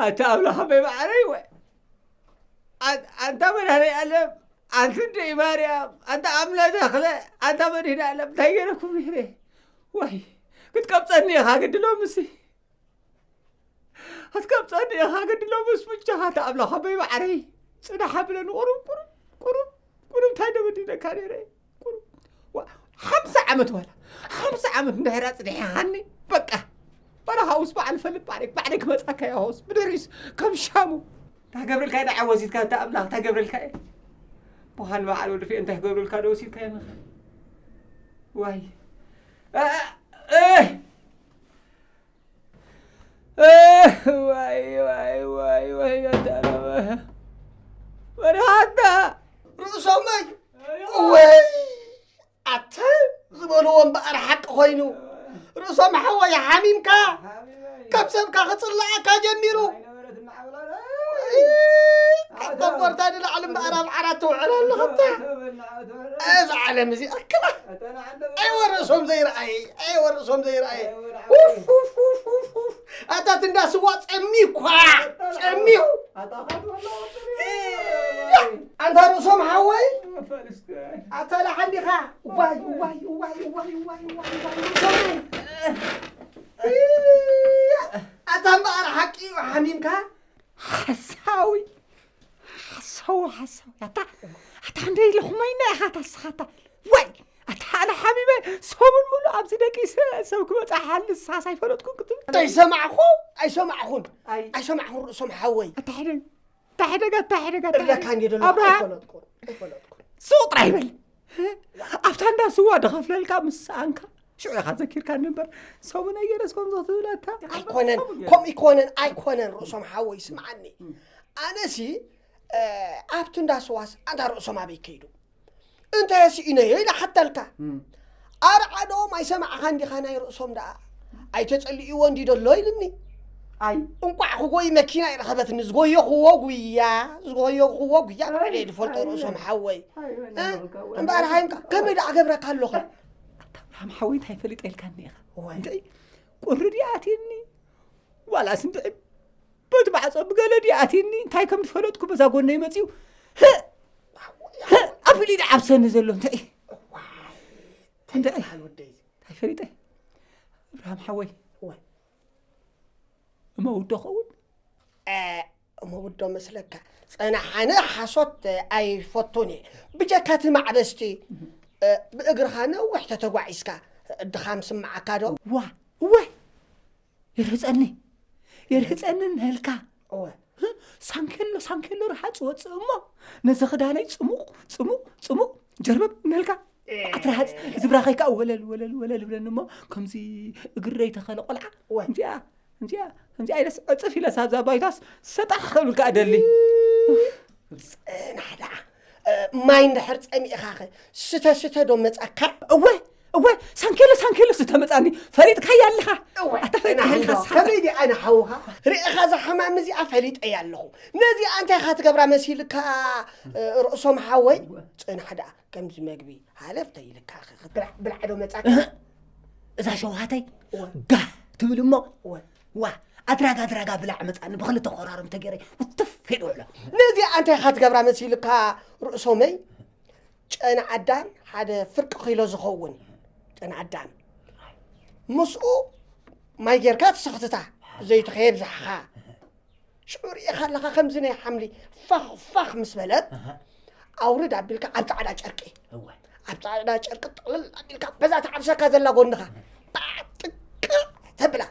ኣታ ኣምላኽ ኣቦይ ማዕረይ ወይ ኣን- ኣንታ መድኃኔ ዓለም ኣንቲ ደይ ማርያም ኣንታ ኣምለ ተኽለ ኣንታ መድኃኔ ዓለም እንታይ ገይረኩም ነይረ? ዋይ ክትቀብጸኒ ኢኻ ግድሎም እሲ ክትቀብጸኒ ኢኻ ግድሎም ምስ ብቻኻ ኣታ ኣምላኽ ኣቦይ ማዕረይ ጽናሕ ኣብለኒ ቁሩብ ቁሩብ ቁሩብ ቁሩብ እንታይ ደበዲለካ ነይረ? ሓምሳ ዓመት ዋላ ሓምሳ ዓመት እንድሕር ኣፅኒሕኻኒ በቃ ዋላ ካብኡስ በዓል ፈልጥ ባዕደይ ባዕደይ ክመፃካ እየ ሆስ ብድሕሪስ ከም ሻሙ እንታይ ገብረልካ እየ ንዓ ወሲድካ እታ ኣምላኽ እንታይ ገብረልካ እየ ብዃን በዓል ወድፊ እንታይ ገብረልካ ዶ ወሲድካ እየ ንኻ ዋይ እ- እ- ዋይ ዋይ ዋይ ዋይ ኣታ መሪሓታ ርእሶመይ ወይ ኣተ ዝበልዎ እምበኣር ሓቂ ኮይኑ ርእሶም ሓወይ ሓሚምካ ካብ ሰብካ ክፅላኣካ ጀሚሩ ካብ ኮቦርታ ንላዕሊ እምበኣር ኣብ ዓራት ትውዕል ኣለኽታ እዚ ዓለም እዚ ኣክላ ኣይወ ርእሶም ዘይረኣየ ኣይወ ርእሶም ዘይረኣየ ኣታ ትንዳ ስዋ ፀሚኳ ፀሚኹ ኣንታ ርእሶም ሓወይ ኣታ ደሓን ዲኻ ዋይ ዋይ ዋይ ዋይ ዋይ ዋይ ዋይ ርእሶም ኣታ እምበኣር ሓቂ እዩ ሓሚምካ ሓሳዊ ሓሳዊ ሓሳዊ ኣታ ኣታ ክንደይ ልኹመይና ኢኻ ታስኻታ ዋይ ኣታ ኣነ ሓሚመ ሰሙን ሙሉ ኣብዚ ደቂሰ ሰብ ክመፅእ ሓልስ ሳስ ኣይፈለጥኩን ክትብል ኣይሰማዕኹ ኣይሰማዕኹን ኣይሰማዕኹን ርእሶም ሓወይ ኣታ ሕደግ ኣታ ሕደግ ኣታ ሕደግ ኣታ እብለካ ሕደግ እንዲ ዘሎ ኣብርሃ ኣይፈለጥኩን ኣይፈለጥኩን ሱቕ ጥራይ በል ኣብታ እንዳ ስዋ ድኸፍለልካ ምስ ሰኣንካ ሽዑ ኢኻ ዘኪርካኒ እምበር ሰሙን ኣየለስ ከምዚ ክትብል ኣታ ኣይኮነን ከምኡ ኣይኮነን ርእሶም ሓወይ ስምዓኒ ኣነሲ ኣብቲ እንዳ ስዋስ ኣንታ ርእሶም ኣበይ ከይዱ እንታይ ስኢነዮ ኢለ ሓተልካ ኣርዓዶም ኣይሰማዕኻን ዲኻ ናይ ርእሶም ደኣ ኣይተጸልእዎ እንዲ ደሎ ኢልኒ ኣይ እንቋዕ ክጎይ መኪና ይረኸበትኒ ዝጎየኽዎ ጉያ ዝጎየኽዎ ጉያ ባዕለ ዝፈልጦ ርእሶም ሓወይ እምበኣር ሃይምካ ከመይ ደኣ ገብረካ ኣለኹ ኣታ ኣብርሃም ሓወይ እንታይ ፈሊጠ ኢልካኒ ኢኻ እንታይ ቁሪ ድያ ኣትየኒ ዋላስ እንታይ በቲ ማዕጾ ብገለ ድዩ ኣትኒ እንታይ ከም ዝፈለጥኩ በዛ ጎነይ መጺኡ ኣቢሉ ኢሉ ዓብሰኒ ዘሎ እንታይ እንታይ እንታይ ፈሊጠ ኣብርሃም ሓወይ እመውዶ ኸውን እመውዶ መስለካ ጸናሓነ ሓሶት ኣይፈቱን እየ ብጀካቲ ማዕበስቲ ብእግርኻ ነዊሕ ተተጓዒዝካ ድኻም ስምዓካ ዶ ዋ እወ ይርህፀኒ ይርህፀኒ ንህልካ ሳንኬሎ ሳንኬሎ ርሃፅ ወፅእ እሞ ነዚ ክዳነይ ፅሙቕ ፅሙቕ ፅሙቕ ጀርበብ ንህልካ ኣትርሃፅ ዝብራኸይ ከዓ ወለል ወለል ወለል ይብለኒ እሞ ከምዚ እግረይ ተኸለ ቆልዓ እንዚኣ እንዚኣ እንዚኣ ኢለስ ዕፅፍ ኢለስ ኣብዛ ባይታስ ሰጣሕ ከብልካ እደሊ ናሕዳ ማይ እንድሕር ጸሚእኻ ኸ ስተ ስተ ዶ መጻካ? እወ እወ ሳንኬሎ ሳንኬሎ ስተ መጻኒ ፈሊጥካያ ኣለኻ ኣታ ፈሊጥካ ኣለኻ ከመይ ዲ ኣነ ሓውኻ ርእኻ እዛ ሕማም እዚኣ ፈሊጠያ ኣለኹ ነዚኣ እንታይ ኢኻ ትገብራ መሲልካ ርእሶም ሓወይ ጽናሕ ደኣ ከምዚ መግቢ ሃለፍ ተይልካ ብላዕ ዶ መጻካ እዛ ሸውሃተይ ጋ ትብል እሞ ዋ ኣድራጋ ኣድራጋ ብላዕ መጻኒ ብክልተ ቆራርም ተገይረ ውትፍ ከይድ ውዕሎ ነዚኣ እንታይ ኢኻ ትገብራ መሲልካ ርእሶመይ ጨና ኣዳም ሓደ ፍርቂ ኪሎ ዝኸውን ጨና ኣዳም ምስኡ ማይ ጌርካ ትሰኽትታ ዘይቱ ከየብዛሕኻ ሽዑ ርኢኻ ኣለኻ ከምዚ ናይ ሓምሊ ፋኽ ፋኽ ምስ በለት ኣውርድ ኣቢልካ ኣብ ፃዕዳ ጨርቂ ኣብ ፃዕዳ ጨርቂ ጥቕልል ኣቢልካ በዛ ተዓብሰካ ዘላ ጎንኻ ባዕ ጥቅዕ ተብላ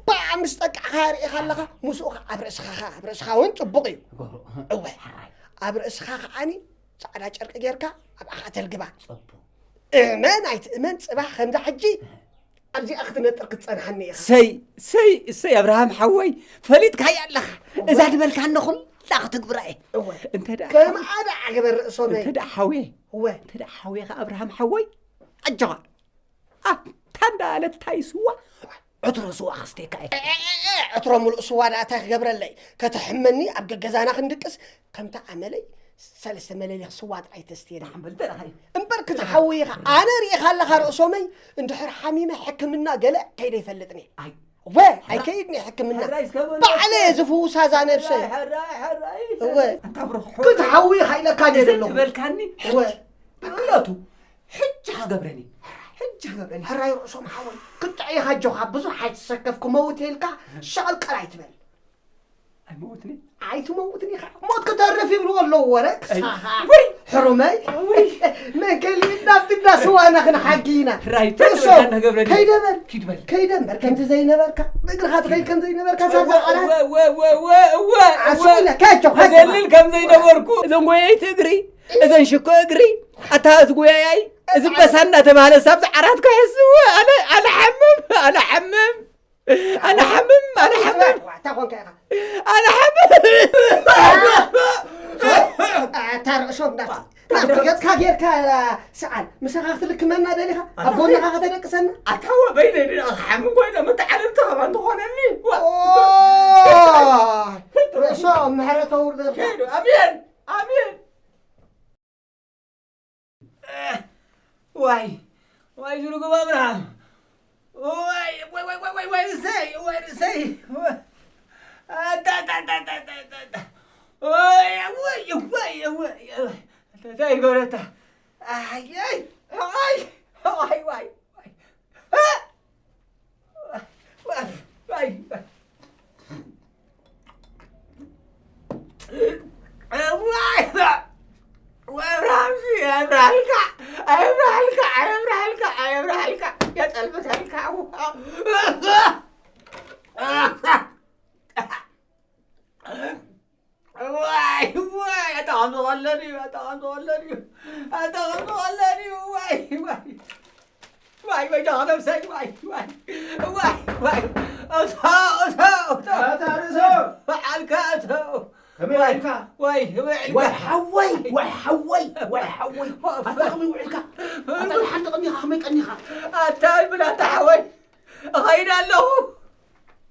ባዕ ምስ ጠቃዕኻ ርኢኻ ኣለኻ ምስኡ ኣብ ርእስኻ ኣብ ርእስኻ እውን ፅቡቕ እዩ እወ ኣብ ርእስኻ ከዓኒ ፃዕዳ ጨርቂ ጌርካ ኣብ ኣኻ ተልግባ እመን ኣይትእመን ፅባሕ ከምዛ ሕጂ ኣብዚኣ ክትነጥር ክትፀንሓኒ ኢኻ ሰይ ሰይ ሰይ ኣብርሃም ሓወይ ፈሊጥካያ ኣለኻ እዛ ዝበልካኒ ኩላ ክትግብራ እየ እወ እንተ ደኣ ከምኣ ደኣ ግበር ርእሶመይ እንተ ደኣ ሓውየ እወ እንተ ደኣ ሓውየ ኸ ኣብርሃም ሓወይ ኣጆኻ ኣብታ እንዳለት ታይ ስዋ ዕትሮ ስዋ ክስተካ እየ ዕትሮ ሙሉእ ስዋ ደኣ እንታይ ክገብረለይ ከተሕመኒ ኣብ ገገዛና ክንድቅስ ከምታ ኣመለይ ሰለስተ መለሊኽ ስዋ ጥራይ ተስትየ ደኣ ሓምበል እንተ ደኣ ኸዩ እምበር ክትሓውይኻ ኣነ ርኢኻ ኣለኻ ርእሶመይ እንድሕር ሓሚመ ሕክምና ገለ ከይደ ይፈልጥኒ ኣይ ወ ኣይከይድኒ ሕክምና። ሕራይ እስከ በል። ባዕለ እየ ዝፍውሳ እዛ ነብሰይ። ሕራይ፣ ሕራይ፣ ሕራይ። እወ። ኣንታ ብሩኽ፣ ክትሓዊ ኢኻ ኢለካ እየ ዘለኹ። ትበልካኒ? እወ። ብእለቱ ሕጂ ክገብረኒ። ሕጂ ክገብረኒ። ሕራይ ርእሶም ሓወይ። ክትጥዕ ኢኻ ኣጆኻ፣ ብዙሕ ኣይትሰከፍ፣ ክመውት ኢልካ ሸቐልቀል ኣይትበል። ኣይመውትን እየ። ኣይትመውትን ኢኻ። ሞት ክተርፍ ይብልዎ ኣለዉ ወረ። ኣይ፣ ክሳኻ። ውይ። ሕሩመይ። ውይ። መን ከሊእና ኣብቲ እንዳ ስዋና ክንሓጊ ኢና። ራይት ርእሶም። ተገብረኒ። ከይደበር። ኪድ በል። ከይደበር። ከምዚ ዘይነበርካ። ብእግርኻ ትኸይድ ከም ዘይነበርካ። እወ፣ ሳዛ ዓራት። እወ፣ እወ፣ እወ፣ እወ፣ እወ። ዓስቡ ኢለ። ካጆ፣ ካጆ። እዘልል ከም ዘይነበርኩ። እዘን ጎያይቲ እግሪ። እዘን ሽኮ እግሪ። ኣታ እዚ ጎያያይ። እዚ በሳ እናተባህለ ሳብዚ ዓራት ከሕስዎ። ኣነ፣ ኣነ ሓምም። ኣነ ሓምም። ኣነ ሓምም፣ ኣነ ሓምም። ዋዕታ ኮንካ ኢኻ። ኣነ ሓምም። ኣታ ርእሶም ናት-፣ ናብቲ ገጽካ ጌርካ ስኣል። ምሳኻ ክትልክመና ደሊኻ? ኣብ ጎንኻ ከተደቅሰና? ኣታ ወ በይነይ ድኣ ክሓምም ኮይነ፣ መተዓለምቲ ከማን ትኾነኒ። ዋ። ኦ፣ ርእሶም ምሕረት ኣውርደልካ። ሄዱ፣ ኣሜን፣ ኣሜን። ዋይ፣ ዋይ፣ ዝርጉም ኣብርሃም። ዋይ፣ ዋይ፣ ርእሰይ፣ ዋይ፣ ርእሰይ። ኣታ፣ ኣታ፣ ኣታ። ዋይ፣ ዋይ፣ ዋይ፣ ዋይ፣ ዋይ። ኣታ፣ እንታይ ይገብረታ? ኣይ፣ ኣይ፣ ኣይ፣ ዋይ፣ ዋይ፣ ዋይ። እ! ዋይ፣ ዋይ፣ ዋይ። ዋይ፣ ዋይ፣ ኣብርሃምሲ፣ የብርሃልካ፣ የብርሃልካ፣ የብርሃልካ፣ የብርሃልካ፣ የጠልምተልካ። ዋይ፣ ዋይ፣ ኣታ ከም ዝቐለድ እዩ፣ ኣታ ከም ዝቐለድ እዩ፣ ኣታ ከም ዝቐለድ እዩ። ዋይ፣ ዋይ። ዋይ፣ ዋይ፣ ደኣ ነብሰይ፣ ዋይ፣ ዋይ። ዋይ፣ ዋይ። እቶ፣ እቶ፣ እቶ። ኣታ ርእሶም። በዓልካ እቶ። ከመይ ዋይ፣ ውዒልካ? ዋይ፣ ውዒልካ። ዋይ፣ ሓወይ፣ ዋይ፣ ሓወይ፣ ዋይ፣ ሓወይ። ኣታ ከመይ ውዒልካ? ኣታ ደሓን ቀኒኻ፣ ከመይ ቀኒኻ? ኣታ ብላታ ሓወይ። እኸይድ ኣለኹ።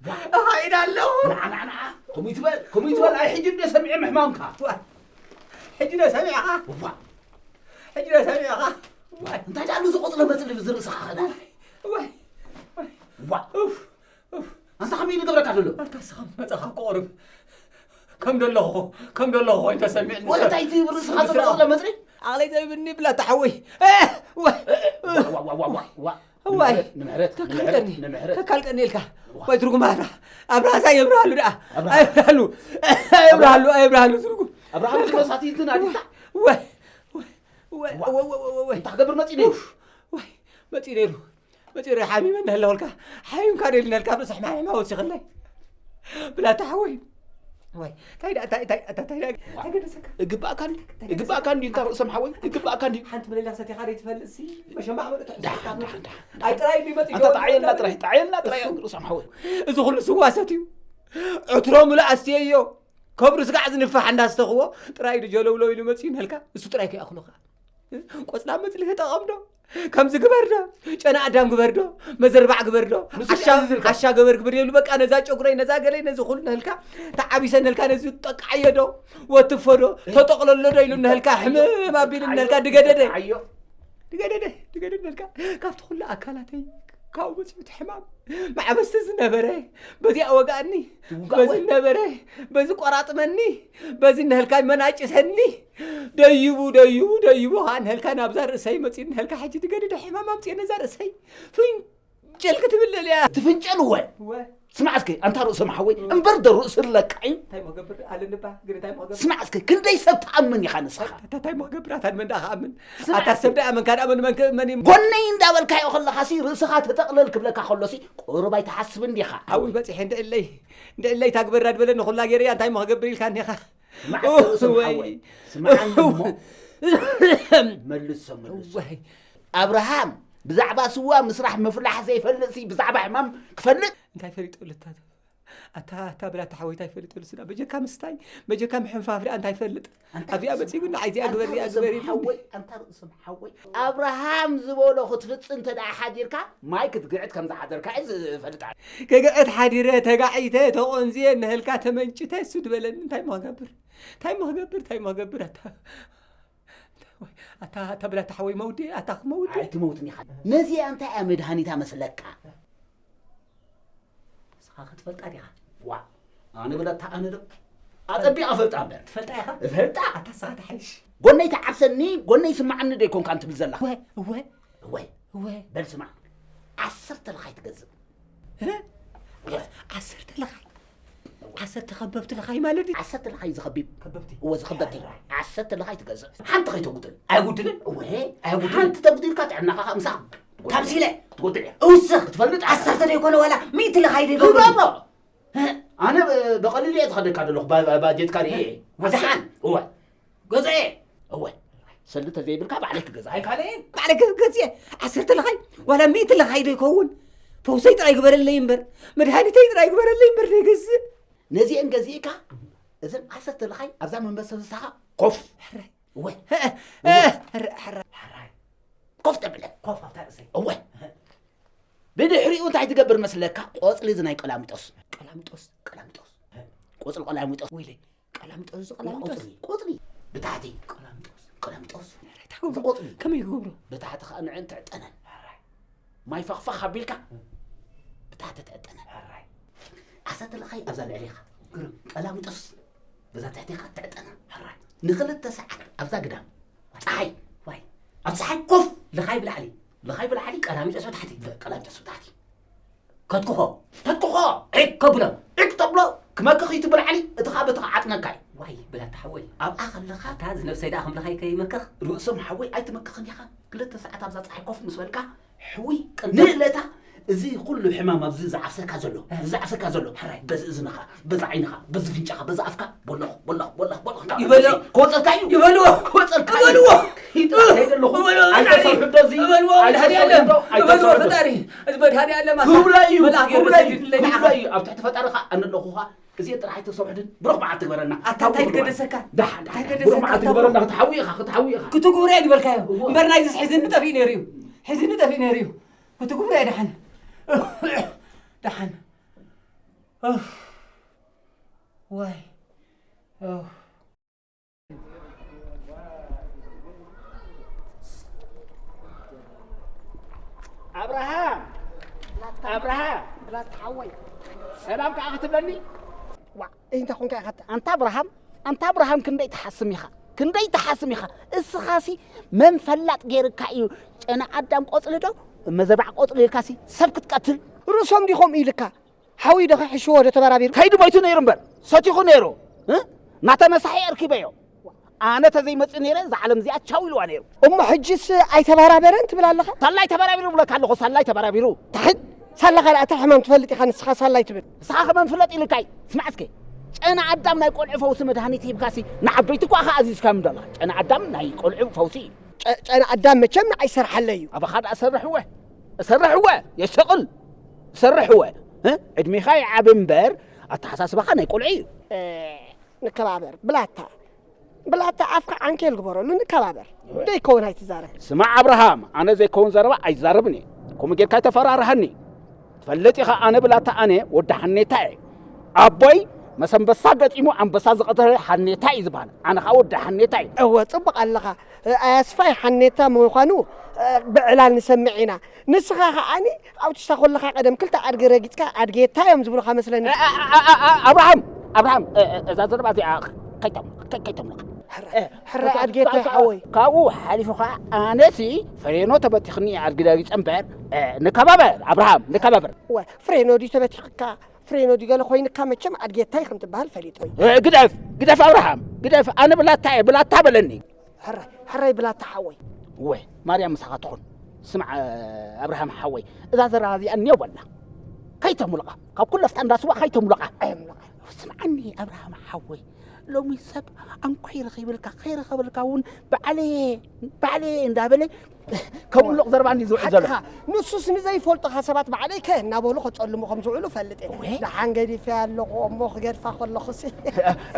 ዋ። እኸይድ ኣለኹ። ንዓ፣ ንዓ፣ ንዓ። ከምኡ ይትበል፣ ከምኡ ይትበል። ኣይ፣ ሕጂ እንደ ሰሚዐ ምሕማምካ። ዋ። ሕጂ ዶ ሰሚዕኻ? ዋ። ሕጂ ዶ ሰሚዕኻ? ዋይ። እንታይ ደኣ ኣሎ ዝቆጽለ መጽሊ ዝርእስኻ ኸዳ? ዋይ። ዋይ። ዋ። ኡፍ። ኡፍ። ኣንታ ከመይ ንገብረካ ዘሎ? ኣንታ ስኻ ምስ መጻኻ ክቆርብ። ከም ደለኹ፣ ከም ደለኹ ኮይኑ ተሰሚዕኒ። ወይ እንታይ እቲ ርእስኻ ዝቆጽለ መጽሊ? ዓቕለይ ጠቢብኒ ብላታ ሓወይ። እ፣ ዋይ። ዋ፣ ዋ፣ ዋ፣ ዋ፣ ዋ። እዋይ፣ ንምሕረት፣ ንምሕረት፣ ከካልቀኒ፣ ንምሕረት፣ ንምሕረት። ከካልቀኒ ኢልካ። እዋ። ወይ ትርጉም ኣታ። ኣብ ራእሳ የብርሃሉ ደኣ። ኣብርሃ-፣ ኣየብርሃሉ። ኣየብርሃሉ፣ ኣየብርሃሉ ትርጉም። ኣብርሃም እወ። ዝመሳት ኢልትና ዲታ? ወይ፣ ወይ፣ ወይ፣ እዋ። ወይ፣ ወይ፣ ወይ፣ ወይ። እንታይ ክገብር መጺኡ ነይሩ? ኡፍ፣ ወይ፣ መጺኡ ነይሩ። መጺኡ ነይሩ፣ ሓሚመ እናሃለኹልካ። ሓሚምካ ዶ ኢልና ኢልካ ኣብ ርእሲ ሕማም ሕማም ወሲኽለይ። ብላታ ሓወይ። ወይ፣ እንታይ ደኣ፣ እንታይ፣ እንታይ፣ እንታይ፣ እንታይ ደኣ፣ እንታይ ገደሰካ? እግባእካ እንዲ-፣ እንታይ ገደሰካ? እግባእካ እንዲ፣ እንታ ርእሶም ሓወይ፣ እግባእካ እንዲ። ሓንቲ መለላ ሰቲኻ ዘይትፈልጥ ሲ፣ መሸማዕ መለቶ ዳሓን፣ ሕዝብካ ዳሓን፣ ዳሓን፣ ዳሓን። ኣይ ጥራይ እንዲ መጺኡ ኣንታ ጣዕየልና ጥራይ፣ ጣዕየልና ጥራይ እሱ ርእሶም ሓወይ። እዚ ኩሉ ስዋ ሰትዩ፣ ዕትሮ ምሉእ ኣስትየዮ፣ ከብሩ ስጋዕ ዝንፋሕ እንዳስተኽዎ፣ ጥራይ ድጀለውለው ኢሉ መጺኡ ነልካ፣ እሱ ጥራይ ከይኣኽሎ ከኣ። ቆጽላ መጽሊ ተጠቐም ዶ? ከምዚ ግበር ዶ? ጨና ኣዳም ግበር ዶ? መዘርባዕ ግበር ዶ? ንሱ ዓሻ፣ ድኣ ዝዝልካ። ዓሻ ገበር ግበር ይብሉ። በቃ ነዛ ጨጉረይ፣ ነዛ ገለይ፣ ነዚ ኩሉ ነህልካ፣ ተዓቢሰ ነህልካ፣ ነዚ ጠቃዓዮ ዶ? ወትፎ ዶ? ተጠቕለሎ ዶ? ኢሉ ነህልካ፣ ሕምም ኣቢሉ ነህልካ፣ ድገደደ። ጠቃዓዮ። ድገደደ፣ ድገደደ ነህልካ። ካብቲ ኩሉ ኣካላተይ፣ ካብኡ መጺኡ እቲ ሕማም። ማዕበስቲ ዝነበረ፣ በዚኣ ወጋእኒ፣ ትውጋእ በዚ ወይ? ነበረ፣ በዚ ቆራጥመኒ፣ በዚ ነህልካ መናጭሰኒ። ደይቡ፣ ደይቡ፣ ደይቡ፣ ኸዓ ንህልካ ናብዛ ርእሰይ መጺኡ፣ ንህልካ ሕጂ ትገድደ ሕማም ኣምጺኤ ነዛ ርእሰይ ፍንጭል ክትብል እያ። ትፍንጨል እወ። እወ። ስማዕ እስከ፣ ኣንታ ርእሶም ሓወይ፣ እምበር ዶ ርእሲ ኣለካ እዩ? እንታይ እሞ ክገብር ኣለኒ እባ፣ ግን እንታይ እሞ ክገብር? ስማዕ እስከ፣ ክንደይ ሰብ ትኣምን ኢኻ ንስኻ? እንታይ፣ እንታይ እሞ ክገብር? ኣታ ንመን ደኣ ክኣምን? ስማዕ ኣታ እስከ። ሰብ ደኣ ኣመንካ ደኣ መን፣ መን ከ-፣ መን እዩ? ጎነይ እንዳበልካዮ ከለኻ ሲ፣ ርእስኻ ተጠቕለል ክብለካ ከሎ ሲ፣ ቁሩብ ኣይትሓስብን ዲኻ? ሓወይ በጺሐ እንድዕለይ፣ እንድዕለይ ታግበራ ድበለኒ ኩላ ገይረያ፣ እንታይ እሞ ክገብር ኢልካኒ ኢኻ? ስማዕ እስከ ርእሶም እወይ። ሓወይ፣ ስምዓኒ እሞ። መልሶ፣ መልሶ። እወይ። ኣብርሃም፣ ብዛዕባ ስዋ ምስራሕ ምፍላሕ ዘይፈልጥ ሲ፣ ብዛዕባ ሕማም ክፈልጥ? እንታይ ፈሊጡ ልታ? ኣታ፣ ኣታ ብላታ ሓወይ እንታይ ፈሊጡ ልስና? በጀካ ምስታይ፣ በጀካ ምሕንፋፍ ደኣ እንታይ ፈልጥ? ኣንታ ኣብዚኣ ርእሶም መጺኡ ግን ንዓይ እዚኣ ኣንታ ግበር፣ እዚኣ ርእሶም ግበር ኢሉ። ሓወይ፣ ኣንታ ርእሶም ሓወይ። ኣብርሃም ዝበሎ ክትፍጽም እንተ ደኣ ሓዲርካ፣ ማይ ክትግዕት ከም ዝሓደርካ እየ ዝፈልጥ። ክግዕት ሓዲረ፣ ተጋዒተ፣ ተቖንዝየ፣ ነህልካ ተመንጭተ፣ እሱ ድበለኒ እንታይ እሞ ክገብር? እንታይ እሞ ክገብር? እንታይ እሞ ክገብር? ኣታ፣ ኣታ፣ ኣታ ብላታ ሓወይ መውዲ፣ ኣታ ክመውዲ። ኣይትመውትን ኢኻ። ነዚኣ እንታይ እያ መድሃኒታ መስለካ? ክትፈልጣ ዲኻ? ዋ ኣነ ብለታ ኣነ ዶ ኣጸቢቐ ፈልጣ እምበር። ትፈልጣ ኢኻ? እፈልጣ። ኣታ ንስኻ ትሓይሽ። ጎነይ ትዓርሰኒ ጎነይ ስምዓኒ ዶ ኣይኮንካን ትብል ዘለኻ? እወ እወ እወ እወ። በል ስማዕ፣ ዓሰርተ ልኻይ ትገዝእ። እ? ዓሰርተ ልኻይ? ዓሰርተ ከበብቲ ልኻይ ማለት እዩ። ዓሰርተ ልኻይ ዝኸቢብ። ከበብቲ። እወ ዝኸበብቲ። ዓሰርተ ልኻይ ትገዝእ። ሓንቲ ከይተጉድል። ኣይጉድልን? እወ ኣይጉድልን። ሓንቲ ተጉዲልካ ጥዕናኻ ምሳኻ ካብሲለ ትጎድል እያ። እውስኽ ክትፈልጥ ዓሰርተ ዶ ይኮነ ዋላ ሚእቲ ልኻይ ዶ ይገብር? ግበሮ። ኣነ ብ- ብቐሊሉ እየ ዝኸደካ ዘለኹ ባ- ባ- ባጀትካ ርኤ እየ። ወስሓን። እወ ገዘኤ። እወ ሰልዲ ተዘይብልካ ባዕለይ ክገዛ። ኣይካለየን። ባዕለይ ክገዝኤ። ዓሰርተ ልኻይ ዋላ ሚእቲ ልኻይ ዶ ይከውን? ፈውሰይ ጥራይ ግበረለይ እምበር፣ መድሃኒተይ ጥራይ ግበረለይ እምበር ዘይገዝእ። ነዚአን ገዚእካ እዘን ዓሰርተ ልኻይ ኣብዛ መንበሰብሳኻ ኮፍ። ሕራይ። እወ ሕራይ። ሕራይ። ኮፍ ተብለ። ኮፍ ኣብታ ርእሰይ። እወ ብድሕሪኡ እንታይ ትገብር መስለካ? ቆጽሊ እዚ ናይ ቀላሚጦስ። ቀላሚጦስ። ቀላሚጦስ። ቆጽሊ ቀላሚጦስ። ወይለይ ቀላሚጦስ እዚ ቀላሚጦስ። ቆጽሊ ቆጽሊ ብታሕቲ። ቀላሚጦስ። ቀላሚጦስ። እንታይ ትገብሮ? እዚ ቆጽሊ ከመይ ይገብሮ? ብታሕቲ ከዓ ንዕን ትዕጠነን። ማይ ፈኽፈኽ ኣቢልካ ብታሕቲ ትዕጠነን። ዓሰርተ ልኻይ ኣብዛ ልዕሌኻ። ግርም። ቀላሚጦስ በዛ ትሕቴኻ ትዕጠና። ሕራይ። ንኽልተ ሰዓት ኣብዛ ግዳም። ጸሓይ። ዋይ። ኣብ ጸሓይ ኮፍ። ልኻይ ብላዕሊ። ልኻይ ብላዕሊ ቀላሚጦስ ብታሕቲ። ቀላሚጦስ ብታሕቲ። ከትኩኾ። ከትኩኾ። ዒክ ከብሎ። ዒክ ተብሎ። ክመክኽ እዩ እቲ ብላዕሊ፣ እቲ ኻብ እቲ ኻዓጥነካ እዩ። ዋይ ብላታ ሓወይ። ኣብኣ ኸለኻ። ኣታ እዚ ነብሰይ ደኣ ከም ልኻይ ከይመክኽ። ርእሶም ሓወይ ኣይትመክኽን ኢኻ። ክልተ ሰዓት ኣብዛ ጸሓይ ኮፍ ምስ በልካ ሕውይ ቅንጥጥ። ንእለታ እዚ ኩሉ ሕማም ኣብዚ ዝዓሰካ ዘሎ፣ እ። እዚ ዝዓሰካ ዘሎ፣ ሕራይ። በዚ እዝንኻ፣ በዚ ዓይንኻ፣ በዚ ፍንጫኻ፣ በዚ ኣፍካ፣ ቦለኽ፣ ቦለኽ፣ ቦለኽ፣ ቦለኽ፣ ይበልዎ። ክወጸልካ እዩ። ይበልዎ። ክወጸልካ እዩ። ይበልዎ። ይጥራሕ ከይደ ኣለኹ። ይበልዎ። ኣይተሰብሑ ዶ እዚ? ይበልዎ። ኣይተሰብሑ ዶ? መድሃኒዓለም። ይበልዎ ኣይተሰብሑ ዶ? ፈጣሪ። እዚ መድሃኒዓለም ኣታ ክብላ እዩ። መልኣክ ገይሩ ክብላ እዩ። ሰዲድለይ ንዓኻ። ክብላ እዩ። ኣብ ትሕቲ ፈጣሪኻ ኣነ ኣለኹኻ። እዚ ጥራሕ ኣይተሰውሕድን። ብሩኽ መዓልቲ ግበረና። ኣታ እንታይ ትገደሰካ? ደሓን፣ እንታይ ደሓን። ገደሰካ? ብሩኽ መዓልቲ ኣታ ግበረና። ብሩኽ። ክትሓዊ ኢኻ፣ ክትሓዊ ኢኻ። ክትጉብረ ድበልካዮ። እዎ። እምበር ናይዚ ሕዝኒ ጠፊኡ ነይሩ እዩ። ሕዝኒ ጠፊኡ ነይሩ እዩ። ክትጉብረ ደሓን። ደሓን። ኡፍ። ዋይ። ኡፍ። ኣብርሃም! ኣብርሃም! ብላታ ሓወይ። ሰላም ከኣ ክትብለኒ? ዋ፣ እንታይ ኮንካ ኢኻ? ኣንታ ኣብርሃም፣ ኣንታ ኣብርሃም ክንደይ ትሓስም ኢኻ? ክንደይ ትሓስም ኢኻ? እስኻሲ መን ፈላጥ ገይርካ እዩ? ጨና ኣዳም ቆጽሊ ዶ? መዘባዕ ቆጽሊ ኢልካሲ ሰብ ክትቀትል? ርእሶም ዲኾም ኢልካ? ሓዊ ዶ ከሕሽዎ ዶ ተበራቢሩ? ከይዱ ሞይቱ ነይሩ እምበር፣ ሰቲኹ ነይሩ። እ? ናተነሳሒ ኣርኪበዮ። ኣነ ተዘይመጽእ ነይረ፣ እዛ ዓለም እዚኣ ቻው ኢልዋ ነይሩ። እሞ ሕጅስ ኣይተበራበረን ትብል ኣለኻ? ሳላይ ተበራቢሩ ብለካ ኣለኹ፣ ሳላይ ተበራቢሩ። ታሕት ሳላኻ ደኣ እታ ሕማም ትፈልጥ ኢኻ፣ ንስኻ ሳላይ ትብል። ንስኻ ከመን ፍለጥ ኢልካይ? ስማዕ እስከ፣ ጨና ኣዳም ናይ ቆልዑ ፈውሲ መድሃኒት ሂብካሲ፣ ንዓበይቲ እኳ ኢኻ ኣዚዝካዮም ዘለኻ። ጨና ኣዳም ናይ ቆልዑ ፈውሲ እዩ። ጨ-፣ ጨና ኣዳም መቸም ንዓይ ይሰርሓለይ እዩ። ኣባኻ ደኣ ሰርሕ እወ፣ እሰርሕ እወ፣ የሸቕል፣ እሰርሕ እወ። እ? ዕድሜኻ ይዓቢ እምበር፣ ኣተሓሳስባኻ ናይ ቆልዑ እዩ። እ፣ ንከባበር፣ ብላታ። ብላታ ኣፍካ ዓንኬል ግበረሉ፣ ንከባበር። እወ። ደይከውን ኣይትዛረብ። ስማዕ ኣብርሃም፣ ኣነ ዘይከውን ዘረባ ኣይዛረብን እየ። ከምኡ ጌርካ ኣይተፈራርሃኒ። ትፈልጥ ኢኻ፣ ኣነ ብላታ ኣነ ወዲ ሓኔታ እየ። ኣቦይ መሰንበሳ ገጢሙ ኣንበሳ ዝቐተለ ሓኔታ እዩ ዝበሃል። ኣነ ኸዓ ወዲ ሓኔታ እየ። እወ፣ ጽቡቕ ኣለኻ። ኣያስፋይ ሓኔታ ምዃኑ፣ እ፣ ብዕላል ንሰምዕ ኢና። ንስኻ ኸዓኒ ኣውቲስታ ኮለኻ ቀደም ክልተ ኣድጊ ረጊጽካ ኣድጌታ እዮም ዝብሉኻ መስለኒ። እ፣ እ፣ እ፣ እ፣ እ፣ ኣብርሃም፣ ኣብርሃም፣ እ፣ እ፣ እዛ ዘረባ እዚኣ ከይተም-፣ ከይ-፣ ከይተምልኻ። ሕራይ፣ እ፣ ሕራይ እታ-፣ ኣድጌታ እታ-፣ ሓወይ። ካብኡ ሓሊፉ ኸዓ ኣነሲ ፍሬኖ ተበቲኽኒ ኣድጊ ረጊጸ እምበር፣ እ፣ ንከባበር፣ ኣብርሃም፣ ንከባበር። እወ፣ ፍሬኖ ድዩ ተበቲኽካ? ፍሬኖ ድዩ ገለ ኮይንካ መቸም ኣድጌታ ኢኽን ትበሃል ፈሊጥ ወይ? እ፣ ግደፍ፣ ግደፍ ኣብርሃም፣ ግደፍ። ኣነ ብላታ እየ፣ ብላታ በለኒ። ሕራይ፣ ሕራይ ብላታ ሓወይ። እወ፣ ማርያም ምሳኻ ትኹን። ስማዕ፣ ኣብርሃም ሓወይ፣ እዛ ዘረባ እዚኣ እኔው በላ። ከይተምልቓ፣ ካብ ኩሉ ኣፍታ እንዳ ስዋ ከይተምልቓ። ኣየምልቓ። ስምዓኒ ኣብርሃም ሓወይ፣ ሎሚ ሰብ ኣንኳይ ረኺብልካ፣ ከይረኸብልካ እውን ባዕለየ፣ ባዕለየ እንዳበለ ከምልቕ ዘረባ እንዲ ዝውዕል ዘሎ። ሓቅኻ። ንሱስ ንዘይፈልጡኻ ሰባት ባዕለይከ እናበሉ ከጸልሙ ከም ዝውዕሉ ፈልጥ እየ። እወ። ደሓን ገዲፈያ ኣለኹ እሞ ክገድፋ ከለኹሲ።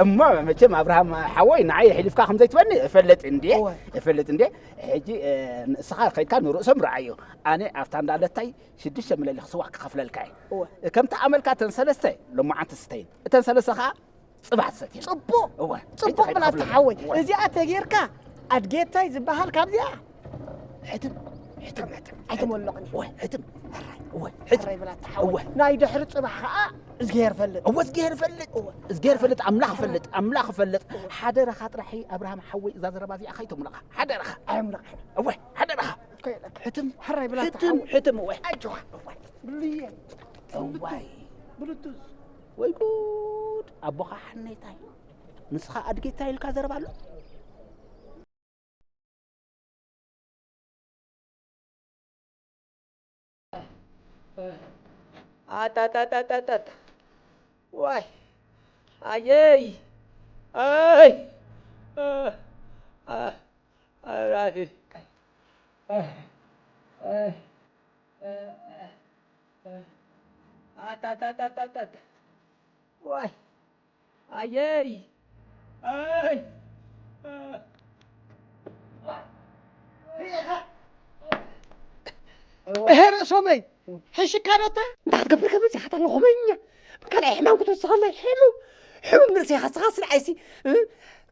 እሞ መቸም ኣብርሃም ሓወይ ንዓይ ኣሕሊፍካ ከም ዘይትበኒ እፈልጥ እንድየ። እወ። እፈልጥ እንድየ። ሕጂ፣ እ፣ ንስኻ ከይድካ ንርእሶም ረኣዮ። ኣነ ኣብታ እንዳ ለታይ ሽዱሽተ ምለሊኽ ስዋ ክኸፍለልካ እየ። እወ። ከምቲ ኣመልካ እተን ሰለስተ ሎማዓንቲ ስተይን። እተን ሰለስተ ኸዓ ጽባሕ ትሰትየን። ጽቡቕ። እወ። ጽቡቕ ሕጂ ብላታ ከይትኸፍለኒ። ሓወይ። እወ። እዚኣ ተጌርካ ኣድጌታይ ዝበሃል ካብዚኣ ሕትም። ሕትም፣ ሕትም፣ ኣይትመልቕኒ። እወ፣ ሕትም። ሕራይ። እወ፣ ሕትም። ሕራይ ብላታ ሓወይ። እወ። ናይ ድሕሪ ጽባሕ ኸኣ እዝግሄር ፈልጥ። እወ፣ እዝግሄር ፈልጥ። እወ። እዝግሄር ፈልጥ፣ ኣምላኽ ፈልጥ፣ ኣምላኽ ፈልጥ። እወ። ሓደራኻ ጥራሕ ኣብርሃም ሓወይ፣ እዛ ዘረባ እዚኣ ከይተምልቓ። ሓደራኻ። ኣየምልቓን። እወ፣ ሓደራኻ። እኮ ኢለካ። ሕትም። ሕራይ ብላታ ሕትም፣ ሓወይ። ሕትም፣ እወ። ኣጆኻ። እወ። ብሉየ። እዋይ። ብሉቱዝ። ወይ ጉድ! ኣቦኻ ሓኔታይ። ንስኻ ኣድጌታይ ኢልካ ዘረባ ኣሎ? ኣታታታታታት። ዋይ። ኣየይ። ኣይ። እ፣ እ፣ እ፣ ራፊ። እ፣ እ፣ እ፣ እ፣ እ። ኣታታታታታት። ዋይ። ኣየይ! ኣይ! እሄ ርእሶመይ፣ ሕሽካ ዶ እታ? እንታይ ክትገብር ከመይ ኢኻ ኣለኹመኛ? ካልኣይ ሕማም ክትወስኸለይ፣ ሕሙም፣ ሕሙም ንርእሲ ኢኻ፣ ስኻ ስንዓይሲ፣ እ?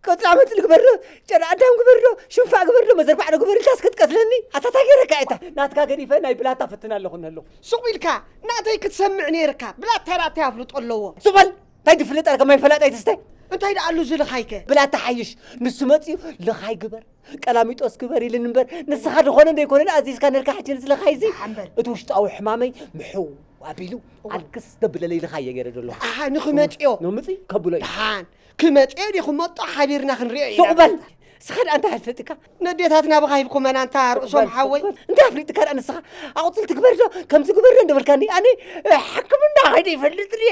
ቆጽላ መጽሊ ግበር ዶ፣ ጨና ኣዳም ግበር ዶ፣ ሽንፋዕ ግበር ዶ፣ መዘርባዕ ዶ ግበር ኢልካስ ክትቀትለኒ? ኣታ እንታይ ገይረካ እታ? ናትካ ገዲፈ ናይ ብላታ ፈትን ኣለኹ እንሀለኹ። ሱቕ ኢልካ፣ ናተይ ክትሰምዕ ነይርካ። ብላታ ራእተይ ኣፍልጦ ኣለዎ። ሱቕ በል! እንታይ ድፍልጥ ኣልካ ማይ ፈላጣይ ትስታይ? እንታይ ደኣ ኣሉ እዚ ልኻይከ? ብላ ተሓይሽ። ንሱ መጺኡ ልኻይ ግበር፣ ቀላሚጦስ ግበር ኢልኒ እምበር፣ ንስኻ ዝኾነ ዘይኮነ ኣዚዝካ ነርካ ሕጂ ነዚ ልኻይ እዚ። ደሓን በል። እቲ ውሽጣዊ ሕማመይ ምሕው ኣቢሉ እወ። ኣልክስ ዘብለለይ ልኻይ እየ ገይረ ዘለኹ። ኣሃ፣ ንኽመጽዮ። ንምጺ ከብሎ እዩ። ደሓን። ክመጽዮ ድዩ ክመጦ ሓቢርና ክንሪኦ ኢና። ሱቕ በል። ንስኻ ደኣ እንታይ ኣፍለጥካ? ነዴታትና ብኻ ሂብኩመና እንታ ርእሶም በል፣ ሓወይ። በል። እንታይ ኣፍሊጥካ ደኣ ንስኻ? ኣቑጽልቲ ግበር ዶ፣ ከምዚ ግበር ዶ እንዳበልካኒ? ኣነ፣ እ፣ ሕክምና ከይደ ይፈልጥ ድየ?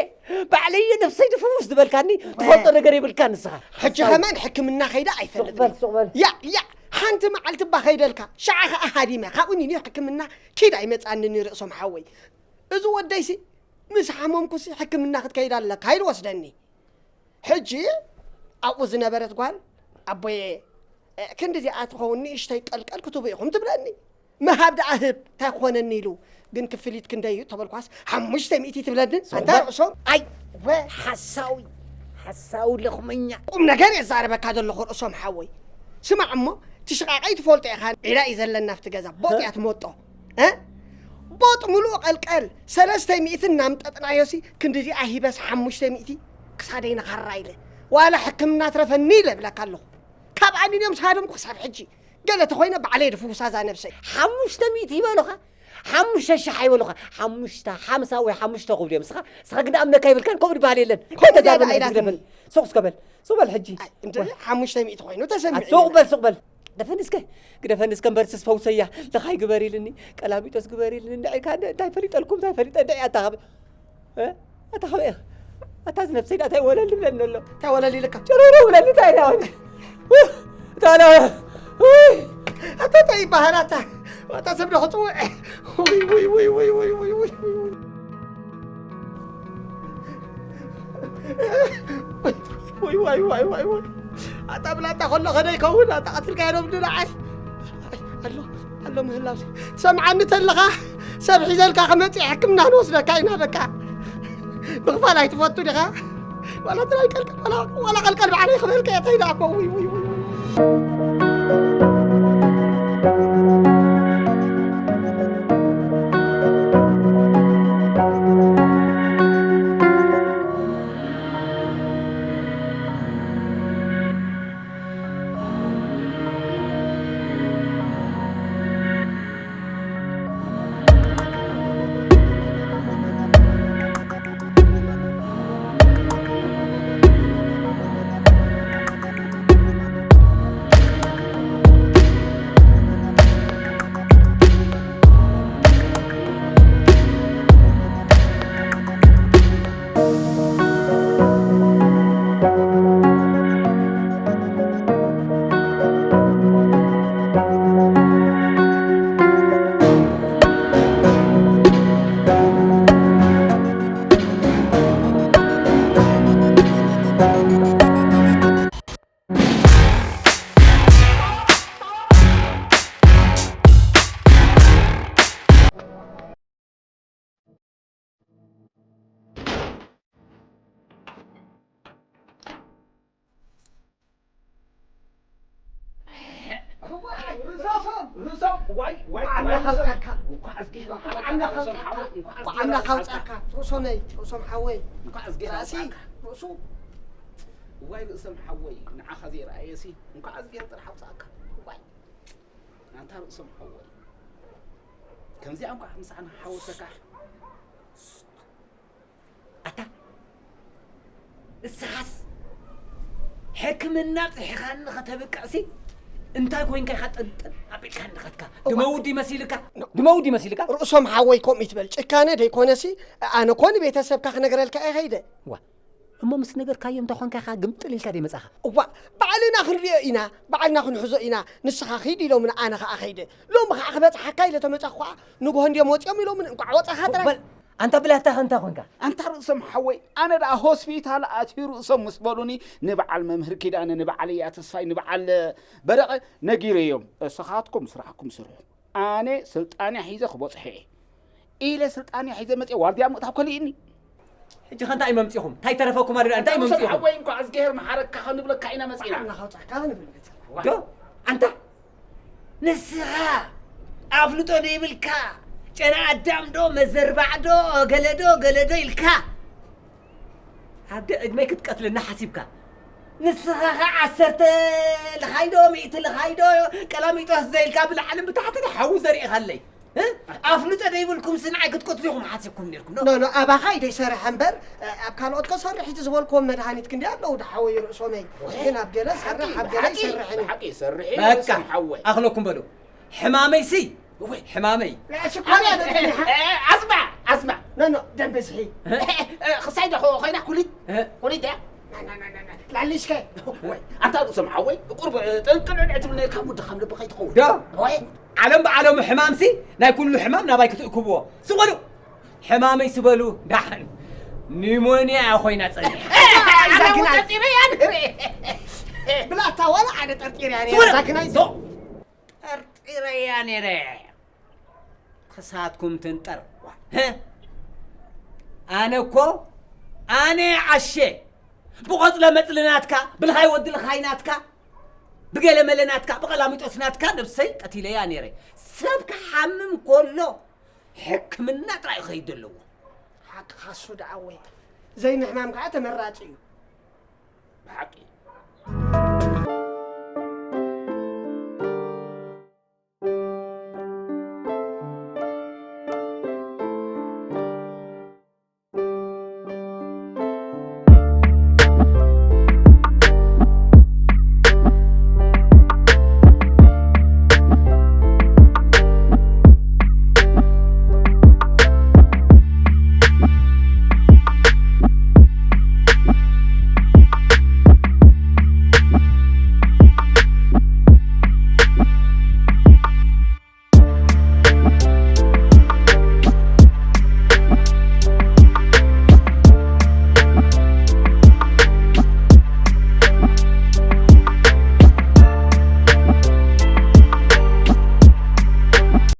ባዕለይ እየ ነብሰይ ድፍውስ ዝበልካኒ፣ ትፈልጦ ነገር የብልካ ንስኻ። ሕጂ ሓሳዊ። ከማን ሕክምና ከይደ ኣይፈልጥን ሱቕ በል፣ እየ። ሱቕ በል። ያ፣ ያ፣ ሓንቲ መዓልቲ እባ ከይደልካ፣ ሸዓ ኸኣ ሃዲመ፣ ካብኡ ንንዮ ሕክምና ኪድ ኣይመጽኣንን እዩ ርእሶም ሓወይ። እዚ ወደይሲ፣ ምስ ሓመምኩሲ ሕክምና ክትከይድ ኣለካ ኢሉ ወስደኒ። ሕጂ ኣብኡ ዝነበረት ጓል፣ "ኣቦየ፣ እ፣ ክንድዚኣ ትኸውን ንእሽተይ ቀልቀል ክትህቡ ኢኹም" ትብለኒ። ምሃብ ደኣ ህብ፣ እንታይ ክኾነኒ ኢሉ። ግን ክፍሊት ክንደይ እዩ ተበልኳስ፣ "ሓሙሽተ ሚእቲ" ትብለኒ። ኣንታ ሶበር። ርእሶም። ኣይ፣ ወ- ሓሳዊ፣ ሓሳዊ ለኽመኛ። ቁም ነገር እየ ዝዛረበካ ዘለኹ ርእሶም ሓወይ። ስማዕ እሞ፣ እቲ ሽቓቐይ ትፈልጦ ኢኻ፣ ዒላ እዩ ዘለና ኣብቲ ገዛ፣ ቦጥ እያ ትመጦ። እ? ቦጥ ምሉእ ቀልቀል፣ ሰለስተ ሚእቲ እናምጠጥናዮሲ፣ ክንድዚኣ ሂበስ ሓሙሽተ ሚእቲ ክሳደይ ነኻራ ኢለ። ዋላ ሕክምና ትረፈኒ ኢለ እብለካ ኣለኹ። ካብ ኣሚኖም ዝሃደምኩ ክሳብ ሕጂ። ገለ ተኾይነ ባዕለይ ድፍውሳ እዛ ነብሰይ። ሓሙሽተ ሚእቲ ይበሉኻ? ሓሙሽተ ሽሕ ኣይበሉኻ? ሓሙሽተ፣ ሓምሳ ወይ ሓሙሽተ ክብሉ እዮም። ንስኻ፣ ንስኻ ግዳ ኣምነካ ይብልካን ከምኡ ድበሃል የለን። ከምኡ እንታይ ተዛርበኒ ገለ ሕጂ ኣይላትን። ግደፈኒ። ሱቕ እስከ በል። ሱቕ በል ሕጂ። ኣይ፣ እንደ ሓሙሽተ ሚእቲ ኮይኑ ተሰሚዑ ሱቕ በል፣ ሱቕ በል። ግደፈኒ እስከ፣ ግደፈኒ እስከ እምበርሲ ዝፈውሰያ። ልኻይ ግበር ኢልኒ፣ ቀላሚጦስ ግበር ኢልኒ። እንድዒ ካን እንታይ ፈሊጠልኩም፣ እንታይ ፈሊጠ፣ እንድዒ ኣታ ኸበ-፣ እ? ኣታ ኸበ-፣ ኣታ እዚ ነብሰይ ዳኣ እንታይ ወለል ይብለኒ ኣሎ? እንታይ ወለል ኢልካ? ጭርርው ብለኒ እንታይ ኢላ ወዲ? ው! እታ ለ-፣ ውይ! ኣታ እንታይ ይበሃል ኣታ? ኣታ ሰብ ዶ ክጽውዕ? ውይ፣ ውይ፣ ውይ። ወይ፣ ዋይ፣ ዋይ፣ ዋይ፣ ዋይ። ኣታ ብላታ ከሎ ከደ ይከውን፣ ኣታ ቀትልካዮ ዶ ብድንዓይ? ኣይ፣ ኣሎ፣ ኣሎ ምህላው። ትሰምዓኒ ተለኻ፣ ሰብ ሒዘልካ ክመጽእ ሕክምና ንወስደካ ኢና በቃ። ምኽፋል ኣይትፈቱ ዲኻ? ዋላ ጥራይ ቀልቀል፣ ዋላ፣ ዋላ ቀልቀል ባዕለይ ክበልካ እየ፣ እንታይ ደኣ እኮ፣ ውይ፣ ውይ፣ ውይ፣ ውይ። ዋይ ዋይ ዓና ዋይ ኻውጻካ። እንኳዕ እዝጊ ዓና ኻውጻካ። ዓና ኻውጻካ። ርእሶመይ፣ ርእሶም ሓወይ። እንኳዕ እዝጊ ራእሲ፣ ኻውጻካ። ርእሱ። ዋይ ርእሶም ሓወይ ንዓኻ ዘይረኣየሲ እንኳዕ እዝጊ ጥራሕ ኣውጻእካ። ዋይ ኣንታ ርእሶም ሓወይ ከምዚኣ እንኳዕ ምሳና ሓወሰካ። ኣታ እስኻስ ሕክምና ጽሒኻኒ ከተብቅዕሲ እንታይ ኮይንካ ኢኻ ጥንጥን ኣቢልካ እንድኸትካ? ድመውዲ መሲልካ? ድመውዲ መሲልካ? ርእሶም ሓወይ ከምኡ ይትበል። ጭካነ ደይኮነሲ ኣነ ኮ ንቤተሰብካ ክነግረልካ እየ ኸይደ። ዋ፣ እሞ ምስ ነገርካዮም እንታይ ኾንካ ኢኻ ግምጥል ኢልካ ደይመጻኻ? እዋ፣ ባዕልና ክንሪኦ ኢና፣ ባዕልና ክንሕዞ ኢና። ንስኻ ኺድ ኢሎምኒ፣ ኣነ ኸኣ ኸይደ። ሎሚ ኸኣ ክበጽሓካ ኢለ ተመጻኹ ኸኣ ንግሆ እንድዮም ወጺኦም ኢሎምኒ፣ እንቋዕ ወጻኻ ጥራይ። በል፣ ኣንታ ብላታ ኸንታ ኾንካ። ኣንታ ርእሶም ሓወይ ኣነ ደኣ ሆስፒታል ኣትዩ ርእሶም ምስ በሉኒ ንበዓል መምህር ኪዳነ ንበዓል እያ ተስፋይ ንበዓል በረቐ ነጊረዮም። እስኻትኩም ስራሕኩም ስርሑ ኣነ ስልጣንያ ሒዘ ክበፅሖ እየ ኢለ ስልጣንያ ሒዘ መፅየ ዋርድያ ምእታው ከሊእኒ። ሕጂ ኸ እንታይ መምፂኹም? እንታይ ተረፈኩም? ኣደ እንታይ መምፂኹም? ሓወይ እንኳዕ እዝግሄር መሓረካ ከንብለካ ኢና መፂና። እናኸውፃካ ክንብል መፂና። ዶ ኣንታ ንስኻ ኣፍልጦ ዘይብልካ ጨና ኣዳም ዶ መዘርባዕ ዶ ገለ ዶ ገለ ዶ ኢልካ ኣብ ዕድመይ ክትቀትለና ሓሲብካ ንስኻ ኸ ዓሰርተ ልኻይዶ ሚእቲ ልኻይዶ ቀላሚጦስ ዘይልካ ብላዕልን ብታሕትን ሓዊ ዘሪእኻለይ ኣፍልጦ ዘይብልኩም ስንዓይ ክትቀትሉ ኢኹም ሓሲብኩም ነርኩም ዶ ኖ ኖ ኣባኻ እዩ ዘይሰርሐ እምበር ኣብ ካልኦት ከሰርሕ እቲ ዝበልክዎም መድሃኒት ክንዲ ኣለዉ ድሓወይ ርእሶመይ ግን ኣብ ገለ ሰርሕ ኣብ ገለ ይሰርሕን እዩ ሓቂ ይሰርሕ እዩ በቃ ሓወይ ኣኽለኩም በሉ ሕማመይሲ ወይ ሕማመይ ሽኮር እያ ደቀኒሓ ኣስማ ኣስማ ኖ ኖ ደም ብዝሒ ክሳይ ዶ ኮይና ኩሊት ኩሊት እያ ላሊሽከ ወይ ኣንታ ርእሶም ሓወይ ቁርብ ጥንቅልዕልዕ ትብል ነርካ ሙድኻም ልቢ ከይትኸውን ዶ ወይ ዓለም ብዓለሙ ሕማምሲ ናይ ኩሉ ሕማም ናባይ ክትእክብዎ ስበሉ ሕማመይ ስበሉ ዳሕን ኒሞንያ ኮይና ጸኒሓ ጠርጢረያ ንርኢ ብላታ ዋላ ሓደ ጠርጢረያ ነራ ዛግናይ ጠርጢረያ ነረ ክሳትኩም ትንጠር ኣነ እኮ ኣነ ዓሸ ብቆጽለ መጽሊ ናትካ ብልኻይ ወዲ ልኻይ ናትካ ብገለ መለ ናትካ ብቐላሚጦስ ናትካ ነብሰይ ቀቲለያ ነይረ ሰብ ክሓምም ከሎ ሕክምና ጥራይ እዩ ከይድ ዘለዎ ሓቅኻ እሱ ደኣ ወይ ዘይምሕማም ከዓ ተመራፂ እዩ ብሓቂ